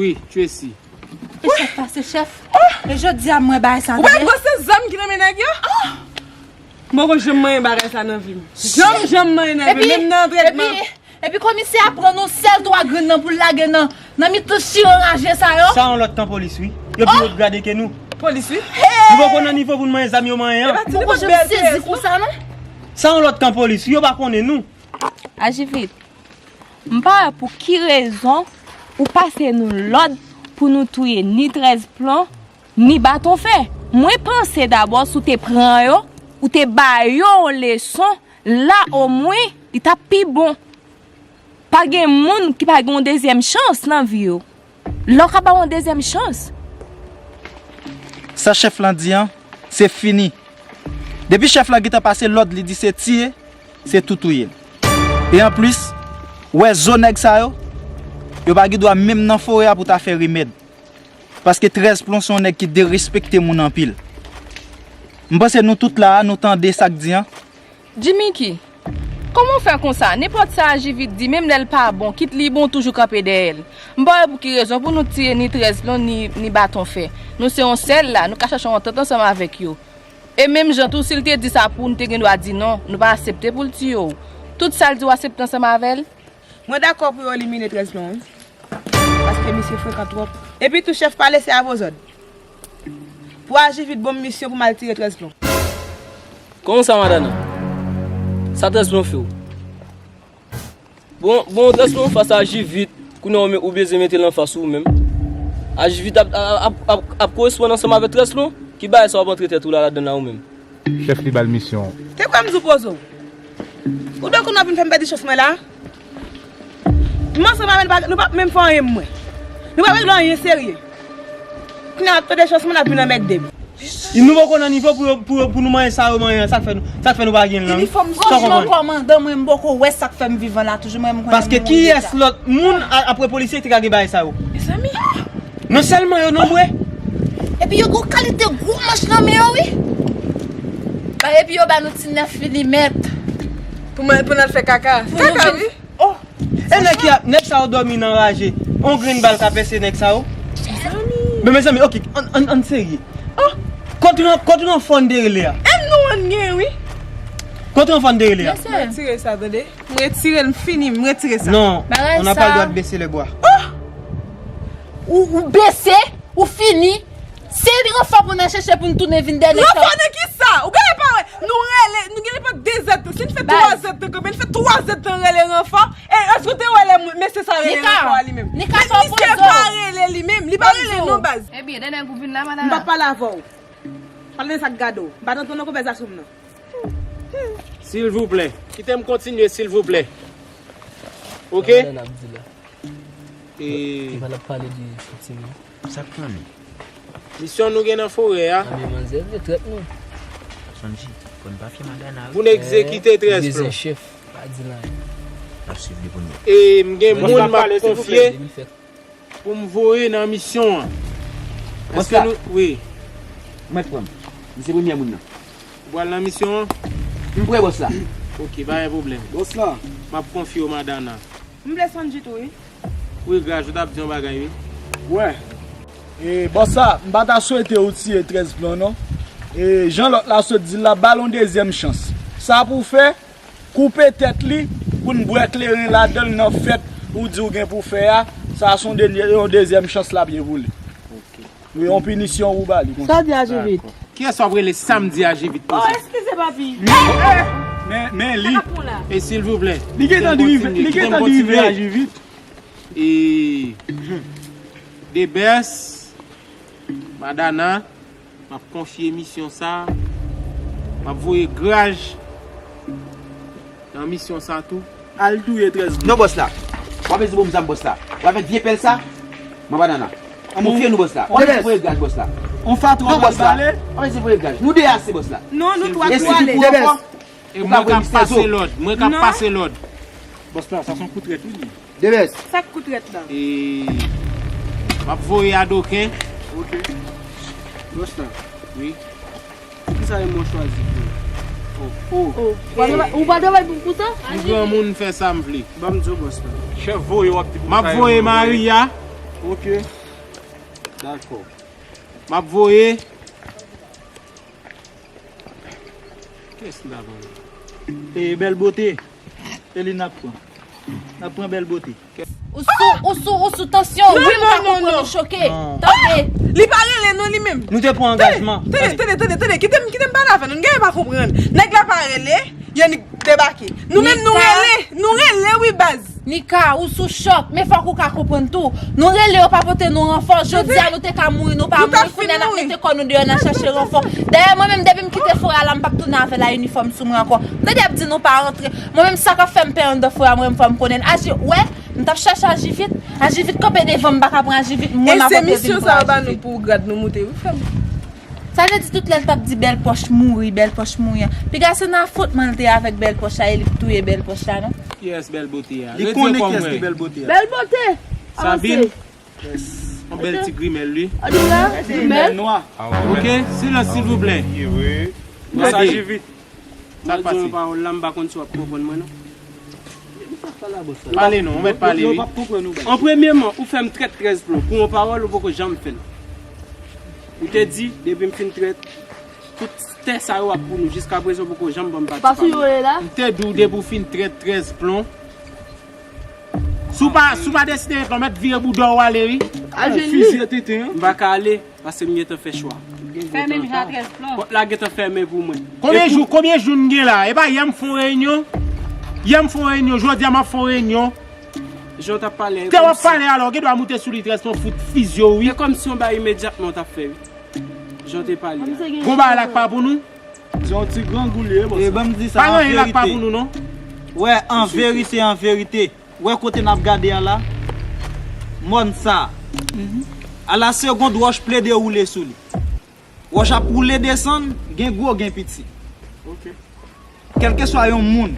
Wi, Tracy. E chèf la, se chèf. E jodi a mwen bagay sa. Ou pa wè se zam ki nan men nèg yo? M poko janm manyen bagay sa nan vi m. Janm, janm manyen nèg yo, menm nan antrenman. Epi komisè a pran nou sèl twa grenn nan pou l lage nan, nan mitan chire raje sa yo. Sa yon lòt tan polis, wi. Yo pi wot grade ke nou. Polis, wi. Nou poko nan nivo pou n manyen zam yo manyen an. Poko janm sezi konsa, non. Sa yon lòt tan polis, wi. Yo pa konnen nou. Aji vit. M pa wè pou ki rezon ou pase nou lòd pou nou touye ni trèz plon, ni baton fè. Mwen panse dabò si w te pran yo, ou te ba yo yon leson, la omwen, li t ap pi bon. Pa gen moun ki pa gen yon dezyèm chans nan vi yo. Lè w ka ba w yon dezyèm chans. Sa chèf lan di an, se fini. Depi chèf lan gentan pase lòd, li di se tiye, se tou touye l. E anplis, wè zo nèg sa yo, yo pa gen dwa menm nan forè a pou ta fè remèd. Paske trèz plon se yon nèg ki derespekte moun anpil. M panse nou tout la a, nou tande sa k di an. Jimmicky, kòman w fè konsa? Nenpòt sa Ajivit di, menm lè l pa bon, kit li bon, w toujou kanpe dèyè l. M pa wè pou ki rezon pou nou tiye ni trèz plon, ni, ni baton fè. Nou se yon sèl la, nou ka chache yon antant ansanm avèk yo. E menm jan tou, si l te di sa pou w, n te gen dwa di non, nou pa aksepte pou l tiye w. Tout sa l di w aksepte ansanm avè l? Mwen dakò pou yo elimine Trèz Blon, wi. Paske misye frekan twòp. Epi tou, chèf palè se a vo zòd. Pou Ajivit ban m misyon pou m al tire Trèz Blon. Kòman sa, Madana? Sa Trèz Blon fè w? Bon, bon, Trèz Blon fas a Ajivit, kounye a ou men-, ou bezwen mete l anfas ou menm. Ajivit ap, ap, ap, ap, ap koresponn ansanm avèk Trèz Blon? Ki bagay sa w ap antre tèt ou la ladan la ou menm? Chèf li ba l misyon. Te kwè m sou poze w. Ou dwe konn w ap vin fè m pèdi chans mwen la. M ansanm avè l, nou p ap menm fè anyen mwen. Nou p ap regle anyen serye. Kounye a, n ap tande chans mwen, n ap vin anmègde m. Nou poko nan nivo pou yo, pou yo, pou nou manyen sa yo manyen an, sa k fè nou, sa k fè nou pa gen lang? Franchman, kòmandan, mwen m poko wè sa k fè m vivan la toujou, mwen m konnen. Paske kiyès lòt moun a-, apre polisye ki te ka gen bagay sa yo? Mezanmi. Non sèlman yo nonbre. Epi yo gon kalite gwo manch nan men yo, wi. Ba, epi yo ba nou ti nèf milimèt. Pou mwen, pou n al fè kaka. Pou nou kaka, vin wi. Oh! E nèg ki ap, nèg sa yo dòmi nan raje. On grenn bal ka pèse nèg sa yo. Mezanmi. Men mezanmi, oke, ann, ann, ann serye. Oh! Kot ran-, kot ranfò n te rele a? E nou ann gen, wi. Kot ranfò n te rele a? Mwen retire sa, tande. Mwen retire l, m fini, mwen retire sa. Non, on n'a pas le droit de baisser les bras. Oh! Ou, ou bese, ou fini. Se ranfò pou n al chèche pou n tounen vin dèyè nèg sa. Ranfò nan ki sa? Ou genlè pa wè. Nou rele, nou genlè pa de zèdtan. Si n fè twa zèdtan kanpe, n fè twa zèdtan rele ranfò. E, èske w te wè lè mwen, mesye sa rele ranfò a li menm? Nika, fò w poze w. Misye pa rele li menm. Li pa rele non baz. Ebyen, dènye kou vin la, madam. M p ap pale avè w. Pale de sa k gade w. M pa t antre nan konvèsasyon m nan. Silvouplè. Kite m kontinye, silvouplè. Oke? Sa n ap di la? E ki pa n ap pale de sentiman. Sa k pran nou? Misyon nou gen nan forè a. Nan men manzè, yo trèt nou. Sonji, fò n pa fye Madana, wi. Pou n egzekite trèz plan. Bezwen chèf, pa di l anyen. N ap swiv li pou nou. E m gen moun m ap konfye. Pou m voye nan misyon an. Èske nou, wi. Mèt pran m. M se premyè moun nan. Ou pral nan misyon an? M prè, bòs la. Oke, pa gen pwoblèm. Bòs la. M ap konfye w Madana. M vle Sonji tou, wi. Wi, Graj, ou t ap di yon bagay, wi. Wè. E, bòs la, m pa ta swete ou tiye trèz plan, non. E, jan lòt la sot di l la, ba l yon dezyèm chans. Sa pou w fè, koupe tèt li, pou n bwè kleren ladan l nan fèt ou di w gen pou fè a, sa se yon dènye, yon dezyèm chans l ap gen pou li. Wi, yon pinisyon ou ba li konsa. Sa di aji vit. Kiyès w ap rele samdi aji vit konsa? Oh, eskize, papi. Men, men, men li. E silvouplè. Li gentan di rive, li gentan di rive aji vit. E, Debès, Madana, m ap konfye misyon sa, m ap voye Graj nan misyon sa tou. Al touye trèz. Non, bòs la. W ap di bon m zam, bòs la. W avèk vye pèl sa? Mwen pa nan la. Konfye nou, bòs la. W ap di voye Graj, bòs la. On fatra w ap pale? W ap di voye Graj. Nou de ase, bòs la. Non, nou twa twò alèz. E mwen k ap pase lòd. Mwen k ap pase lòd. Bòs la, sa se yon kou trèt, wi. Debès. Sa k kou trèt la? E, m ap voye adoken. Oke. Bòs la. Wi. Poukisa e mwen chwazi pou ou? Oh, oh. Ou pa travay, ou pa travay pou, pou sa? M granmoun, m fè sa m vle. Ban m di w, bòs la. Chèf voye w ap di pou m ap voye Maria. Oke. Dakò. M ap voye. Kiyès n ta pran? E Bèl Bote. E li n ap pran. N ap pran Bèl Bote. Ou sou, ou sou, ou sou tansyon. Wi, m ka konprann ou choke. Tande. Li pa rele non li menm. Nou te pran angajman. Tande, tande, tande, tande. Kite m, kite m pale avè nou. Nou genlè pa konprann. Nèg la pa rele, Yanick debake. Nou menm nou rele, nou rele wi baz. Nika, ou sou chòk, men fòk ou ka konprann tou. Nou rele yo pa pote nou ranfò. Jodi a nou te ka mouri, nou pa mouri. Kounye a n ap mete kò nou deyò, n al chache ranfò. Dayè, mwen menm, depi m kite forè a la, m p ap tounen avè la inifòm sou mwen ankò. M tande y ap di nou pa rantre. Mwen menm, sa k ap fè m pè anndan forè a, mwen menm, fò m konnen l. Aji, wè, m t ap chache Ajivit. Ajivit kanpe devan m, m pa ka pran Ajivit. Mwen m ap antre vin pran Ajivit. E se misyon sa yo ba nou pou grad nou moute, wi, frè m. Sa vle di tout lè l t ap di bèl pòch mouri, bèl pòch mouri an. Piga se nan afwontman l te avèk bèl pòch la e li t touye bèl pòch la, non? Kiyès bèl bote a? Li konnen kiyès ki bèl bote a. Bèl bote! Sabine? Yon bèl ti grimèl, wi. Grimèl nwa. Ok, silans, silvouplè. Gade. Sa k pase? Mwen di yon pawòl la, m pa konn si w ap konprann mwen, non. Pale non, ou mèt pale, wi. An premyèman, ou fè m trèt trèz plan. Pou yon pawòl, ou poko janm fè l. Ou te di, depi m fin trèt, tout Tè sa yo ap pou nou, jiskaprezan poko janm ban m pati pa m. M te di w depi w fin trèt trèz plon. Si w pa, si w pa deside ret la, w mèt vire bouda w ale, wi. Al jwenn li. Fizye tenten, an. M pa ka ale, paske m gentan fè chwa. Fèmen m jan trèz plon. Pòt la gentan fèmen pou mwen. Konbyen jou, konbyen jou n gen la? E pa yè m fè yon reyinyon? Yè m fè yon reyinyon, jodi a m ap fè yon reyinyon. Jan w t ap pale a, e kòmsi. Tè w ap pale a la, w gen dwa moute sou li trèz plon fout fizye w, wi. E kòmsi yon bagay imedyatman w t ap fè, wi. Jan w te pale a. Gon bagay la k pa pou nou? Se yon ti grangou li ye, bòs. E ban m di sa an verite. Pa gen anyen la k pa pou nou, non. Wè, an verite, an verite. Wè kote n ap gade a la. Mòn sa. A la segond, wòch plede woule sou li. Wòch ap woule desann, gen gwo, gen piti. Ok. Kèlkeswa yon moun,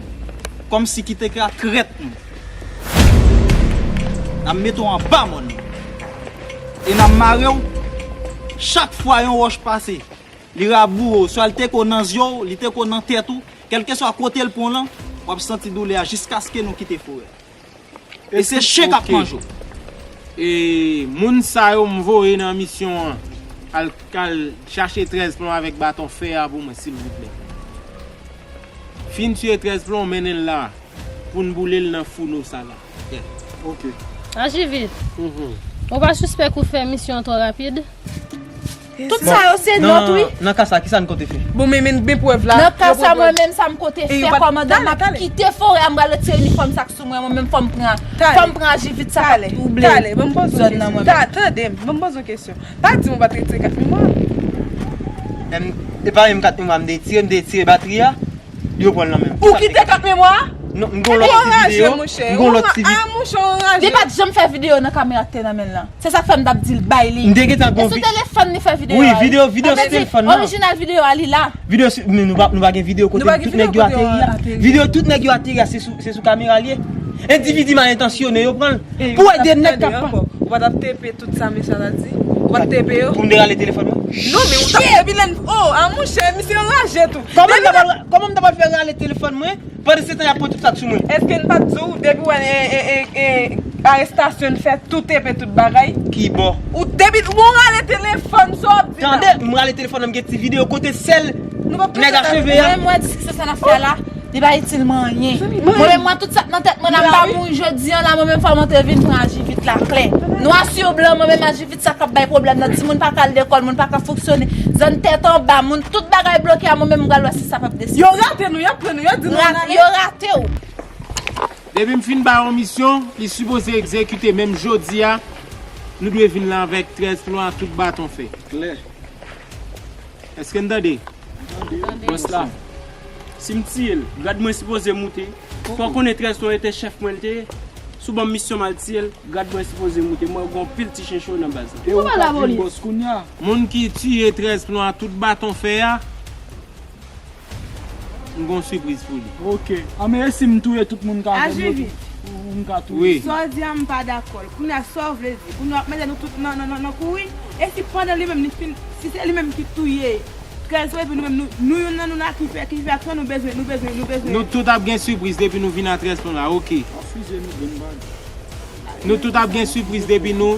kòmsi ki te ka trèt nou, n ap mete w anba mòn nan. E n ap mare w, chak fwa yon wòch pase, li raboure w, swa li teke w nan zye w, li teke w nan tèt ou, kèlkeswa kote l pran w lan, w ap santi doulè a jiskaske nou kite forè a. E se chen k ap manje w. E moun sa yo m voye nan misyon an, al, al chache trèz plon avèk baton fè a pou mwen, silvouplè. Fin tiye trèz plon, mennen l la, pou n boule l nan founo sa la. Ok. Aji vit. Mhm. Ou pa sispèk ou fè misyon an twò rapid? Tout sa yo se nòt, wi. Nan ka sa, kisa n konte fè? Bon, men, men, men prèv la. Nan ka sa, mwen menm, sa m konte fè, kòmandan, m ap kite forè a, m pral retire inifòm sa k sou mwen, mwen menm, fò m pran, fò m pran Aji vit sa k ap twouble zòn nan, mwen menm. Ta-, tande m, ban m poze w kesyon. Pa di m ou pa t retire kat memwa. Em, e pa menm kat memwa m te retire, m te retire batri a. Yo pran l nan men m. Ou kite kat memwa a? Non, m gon lòt ti videyo. M gon lòt ti vi-, ah, monchè, anraje. Li pa t janm fè videyo nan kamera k te nan men l lan. Se sa k fè m t ap di l bay li. M te gentan gon vi-, e sou telefòn li fè videyo a, wi. Videyo, videyo sou telefòn nan. Orijinal videyo a li la. Videyo sou, men nou pa, nou pa gen videyo kote tout nèg yo ateri a. Videyo tout nèg yo ateri a, se sou, se sou kamera l ye. Endividi mal entansyone yo pran l. Pou wè de nèg k ap pa. Ou pa t ap tepe tout sa mesye a di? Ou pa t tepe yo? Pou m te rale telefòn mwen? Non, men ou t ap tepe lè n, oh, a monchè, misye anraje tou. Kòman m ta pral, kòman m ta pral fè rale telefòn mwen? Pandan se tan y ap pran tout sa k sou mwen. Èske n pa t di w depi w wè, e, e, e, e, arestasyon n fè tou tepe tout bagay? Ki bò? Ou depi w rale telefòn, sa w ap di la? Tande, m rale telefòn nan, m gen ti videyo kote sèl nèg a cheve a. Mwen, mwen, diskisyon sa n ap fè la. Li pa itil mwen anyen. Mwen menm, mwen, tout sa k nan tèt mwen, n ap ba mouri jodi an la, mwen menm, fò m antre vin pran Aji vit la klè. Nwa sou blan, mwen menm, Aji vit sa k ap bay pwoblèm nan. Timoun pa ka al lekòl, moun pa ka fonksyone. Zòn tèt anba, moun, tout bagay bloke a, mwen menm, m pral wè si sa p ap desann. Yo rate nou, y ap pran nou, yo di nou n ale. Yo rate w. Depi m fin ba yon misyon, li sipoze egzekite menm jodi a. Nou dwe vin la avèk trèz plon a tout baton fè. Klè. Èske n tande? Bòs la, si m tiye l, grad mwen sipoze moute. Fò w konnen trèz plon e te chèf mwen l te ye. Si w ban m misyon m al tiye l, grad mwen sipoze moute. Mwen gon pil ti chen cho nan baz la. Ou pa la polis. Bòs kounye a. Moun ki tiye trèz plon a tout baton fè a, m gon sipriz pou li. Ok. An, men e si m touye tout moun k avè m yo tou? Ou, ou m ka touye? Wi. Sa w di a, m pa dakò. Kounye a, sa w vle di? Kounye a, w ap mete nou tout nan, nan, nan, nan kouri? E si pandan li menm, li fin, si se li menm ki touye trèz plon, epi nou menm, nou, nou youn nan nou la ki fè, ki fè aksyon, nou bezwen, nou bezwen, nou bezwen. Nou tout ap gen sipriz depi nou vin a trèz plon la, ok. Fizye nou bon bagay. Nou tout ap gen sipriz depi nou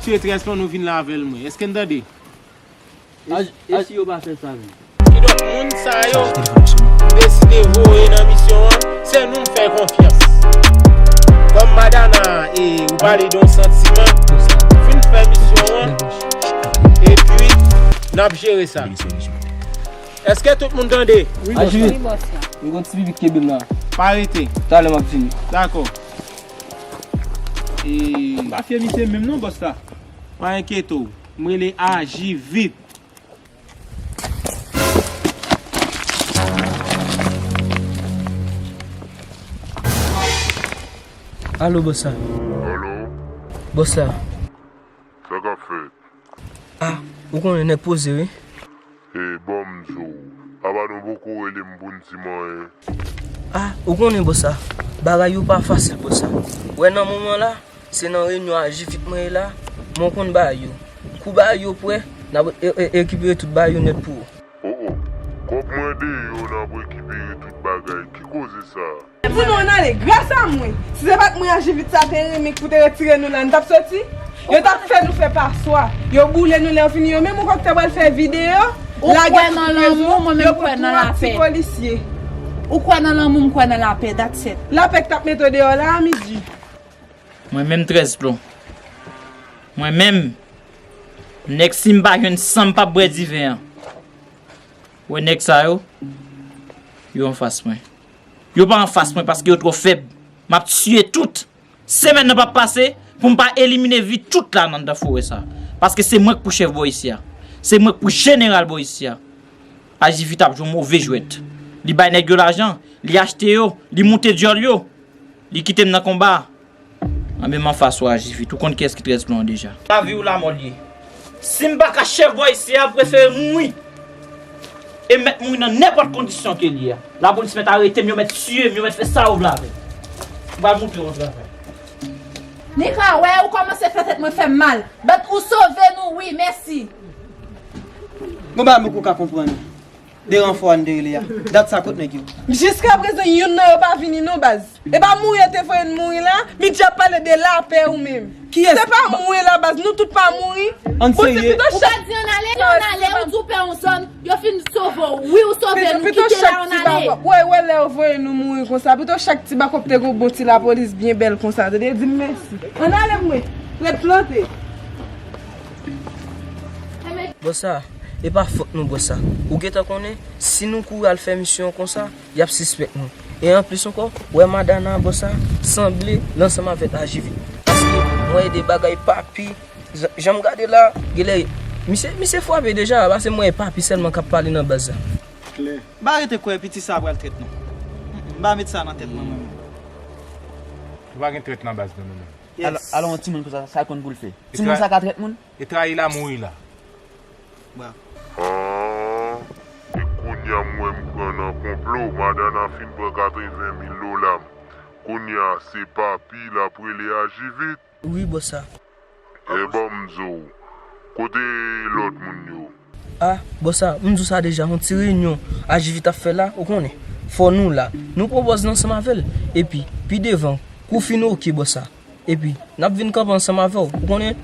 tiye trèz plon, nou vin la avè l mwen. Èske n tande? E, e si yo pa fè sa menm? Kidonk, moun sa yo m deside voye nan misyon an, se nou m fè konfyans. Kòm Madana, e, ou pale de yon santiman, fin fè misyon an, epi n ap jere sa. Èske tout moun tande? Wi, bòs la. Wi, bòs la. M gon ti pipi k kenbe m la. Pa rete. Talè m ap vini. Dakò. E, m pa fye misye menm non, bòs la. Pa enkyete w. M rele Aji vit. Alo, bòs la. Alo? Bòs la. Sa k ap fèt? Ah, ou konnen nèg poze, wi. E, ban m di w, apa nou poko rele m pou n di m anyen? Ah, ou konnen, bòs la, bagay yo pa fasil, bòs la. Wè, nan moman la, se nan reyinyon Aji vit mwen ye la, men w konn bagay yo. Kou bagay yo prè, n ap e, e, rekipere tout bagay yo nèt pou ou. Oh, oh. Kòb mwen deyò, n ap rekipere tout bagay. Ki koze sa? Di nou ann ale, gras a mwen. Si se pa t mwen, Aji vit sa te renmen pou te retire nou la, n t ap soti? Yo t ap fè nou fè paswa. Yo boule nou lè yo fini, yo menm ankò ki ta pral fè videyo. Ou kwè nan lanmou, mwen menm kwè nan lapè. Ou kwè nan lanmou, m kwè nan lapè, that's it. Lapè k t ap mete w deyò la a midi. Mwen menm trèz plon. Mwen menm, nèg si m pa jwenn san m p ap bwè diven an. Wè nèg sa yo, yo anfas mwen. Yo pa anfas mwen paske yo twò fèb. M ap tiye tout. Semèn nan p ap pase pou m pa elimine vi tout la nan anndan forè sa. Paske se mwen k pou chèf bò isi a. Se mwen k pou jeneral bò isi a. Ajivit ap jwe yon move jwèt. Li bay nèg yo lajan, li achte yo, li moute dyòl yo. Li kite m nan konba a. Anben m anfas ou Ajivit, ou konn kiyès ki trèz plon an deja. Lavi ou lamò l ye. Si m pa ka chèf bò isi a, m prefere mouri. E m mèt mouri nan nenpòt kondisyon ke l ye a. Lapolis mèt arete m, yo mèt tiye m, yo mèt fè sa yo vle avè m. M pral montre w yon travay. Nika, wè, ou kòmanse fè tèt mwen fè m mal. But ou sove nou, wi, mèsi. Gon bagay mwen ka konprann. De ranfò a n te rele a. Dat sa kot nèg yo? Jiskaprezan, youn nan yo pa vini non, baz. E pa mouri yo te voye n mouri la, Midjè ap pale de lapè ou menm. Kiyès? Se pa mouri la, baz, nou tout pa mouri. Ann serye. Ou pa di ann ale, ann ale, ou di w pè yon zòn, yo fin sove w. Wi, ou sove nou, kite la, ann ale. Wè, wè, lè yo voye nou mouri konsa, pito chak ti bakòp te gon bon ti lapolis byen bèl konsa, tande, di m mèsi. Ann ale, mwen, rete plante. Bòs sa, e pa fòt nou, bòs sa. Ou gentan konnen, si nou kouri al fè misyon konsa, y ap sispèk nou. E anplis ankò, wè Madana, bòs sa, sanble l ansanm avèk Ajivit. Paske mwen wè de bagay papi, jan, jan m gade la, genlè, misye, misye frape deja, paske mwen wè papi sèlman k ap pale nan baz la. Klè. M pa rete kwè piti sa pral trèt non. M pa met sa nan tèt mwen, mwen menm. Nou pa gen trèt nan baz nou, nou menm. Yes. Al, al yon timoun konsa, sa l konn pou l fè? Timoun sa ka trèt moun? E trayi la mouri la. Bravo. Ah, e kounye a m wè m pran nan konplo, Madana fin pran katreven mil dola m. Kounye a se papi l ap rele Ajivit. Wi, bòs sa. E ban m di w, kote lòt moun yo? Ah, bòs sa, m di w sa deja, yon ti reyinyon Ajivit ap fè la, ou konnen. Fò nou la. Nou pran pòz nou ansanm avè l. Epi, pi devan, kou fin oke, bòs sa. Epi, n ap vin kanpe ansanm avè w, ou konnen?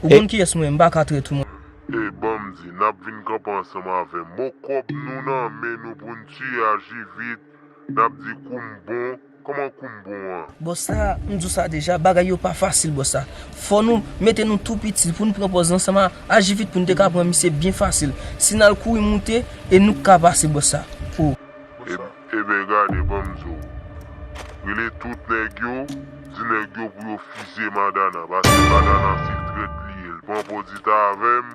Ou konn kiyès mwen, m pa ka trèt ou mwen. E ban m di, n ap vin kanpe ansanm avè m. Bon, kòb nou nan men nou pou n tiye Ajivit, n ap di kou m bon, kòman kou m bon an? Bòs sa, m di w sa deja, bagay yo pa fasil, bòs sa. Fò nou mete nou tou piti pou n pran pòz ansanm a Ajivit pou n te ka pran misye byen fasil. Si n al kouri moute, e nou k ka pase, bòs sa. Oh. E, ebyen gade, ban m di w. Rele tout nèg yo, di nèg yo pou yo fizye Madana, paske Madana se trèt li ye, l pran pòz li t avè m,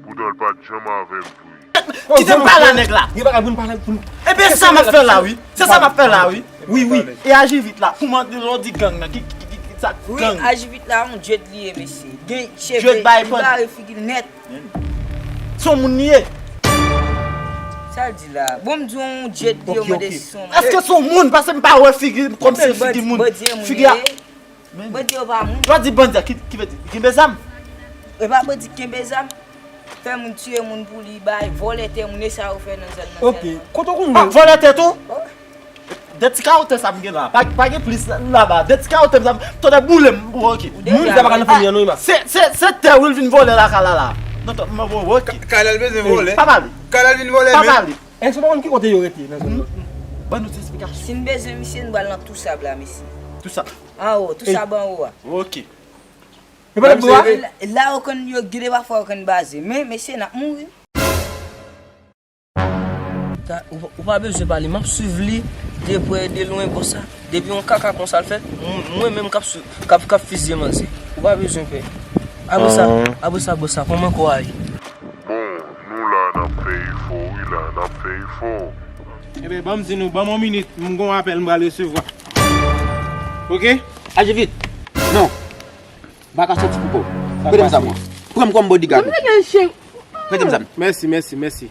poutan l pa t janm avè m vre. Kite m pale a nèg la. Gen bagay pou n pale pou n. Ebyen sa m ap fè la wi. Se sa m ap fè la wi. Wi, wi. E Ajivit la, kouman lè w di gang nan, ki, ki, ki, ki sa gang? Wi, Ajivit la, yon djèt li ye, mesye. Gen cheve, li bare figi l nèt. Se yon moun li ye. Sa l di la? Bon, m di w yon djèt li yo mande si se yon moun. Èske se yon moun? Paske m pa wè figi, kòmsi figi moun. Figi a. Bandi yo pa moun. Lè w di bandi a, ki, ki vle di? Kenbe zam? E pa bandi kenbe zam. Fè moun tiye moun pou li, bay, vòlè tè moun, e sa yo fè nan zòn nan sèlman. Ok. Kote w konn jwenn? Ah, vòlè tè tou? De ti kawo tè sa m gen la. Pa, pa gen plis laba. De ti kawo tè sa m, tonnè boule m. Bon, ok. Moun sa pa ka nan fanmi an non, Ima. Se, se, se tè wi l vin vòlè lakay la la. Non, non, bon, ok. Kay la l bezwen vòlè. Pa pale. Kay la l vin vòlè menm. Pa pale. Èske w pa konn ki kote yo rete nan zòn nan? Ban nou ti esplikasyon. Si n bezwen misye, n pral nan Tousab la, mesye. Tousab. Anwo, Tousab anwo a. Ok. E pa nan bwa? La, la yo konn, yo gen de pafwa yo konn baze. Men, mesye, n ap mouri. Ou pa bezwen pale, m ap swiv li de prè e de lwen konsa. Depi yon kaka konsa l fèt, mwen menm k ap, k ap, k ap fizye manzè. Ou pa bezwen pè. Apre sa, apre sa, bòs sa, kòman kò a ye? Bon, nou la, n ap fè efò, wi, la, n ap fè efò. Ebyen, ban m di nou, ban m yon minit, m gon apèl m pral resevwa. Ok? Aji vit. Non. M pa ka sòti pou kò w. Prete m zam mwen. Pran m kòm bodyguard ou. Prete m zam. Mèsi, mèsi, mèsi.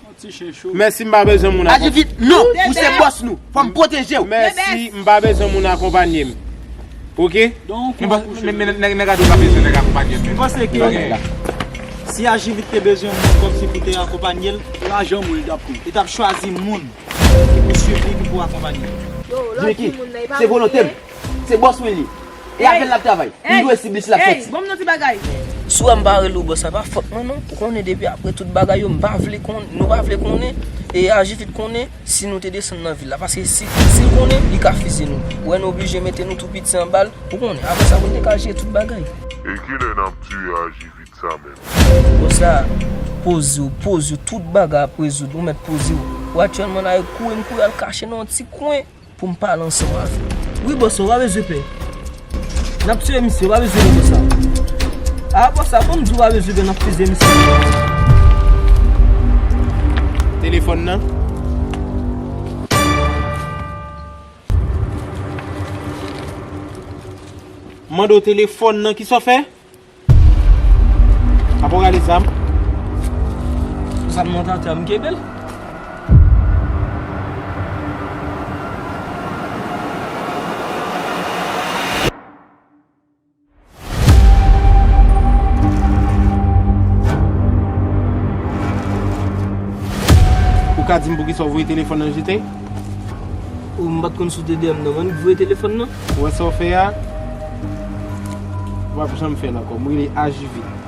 Mèsi, m pa bezwen moun akonpanye m. Aji vit, non. Ou se bòs nou. Fò m pwoteje w. Mèsi, m pa bezwen moun akonpanye m. Ok? Men, men, men, nèg, nèg a di w pa bezwen nèg akonpanye m. M panse ke si Aji vit te bezwen moun kòmsi pou te akonpanye l, lajan moun li t ap pran. Li t ap chwazi moun ki pou swiv li, ki pou akonpanye l. Jimmy, se volonte m. Se bòs mwen li. E avè l l ap travay. M dwe sible si l ap sòti. Ban m yon ti bagay. Si w wè m pa rele w bòs, sa pa fòt mwen non. Ou konnen depi apre tout bagay yo, m pa vle konn, nou pa vle konnen. E aji vit konnen, si nou te desann nan vil la. Paske si, si l konnen, li ka fize nou. Ou wè nou oblije mete nou tou piti anba l. Ou konnen, apre sa, pou l te ka jere tout bagay. E kilè n ap tiye aji vit sa menm? Bòs la, poze w, poze w, tout bagay ap rezoud, ou mèt poze w. Ou aktyèlman la, e kouri m kouri al kache nan yon ti kwen pou m pale ansanm avè w. Wi, bòs la, ou pa bezwen pè. N ap tiye misye, ou pa bezwen pè, bòs la. A, bòs la, ban m di w, ou pa bezwen pè, n ap fize misye. Telefòn nan? M mande w telefòn nan, kisa w fè? Apa w rale zam? Zam nan t atè a, m kenbe l. Ou ka di m poukisa w voye telefòn nan jete? Ou, m pa t konn si w te dèyè m nan, mwen k voye telefòn nan. Ou wè sa w fè a? Ou p ap janm fè l ankò. M rele aji vit.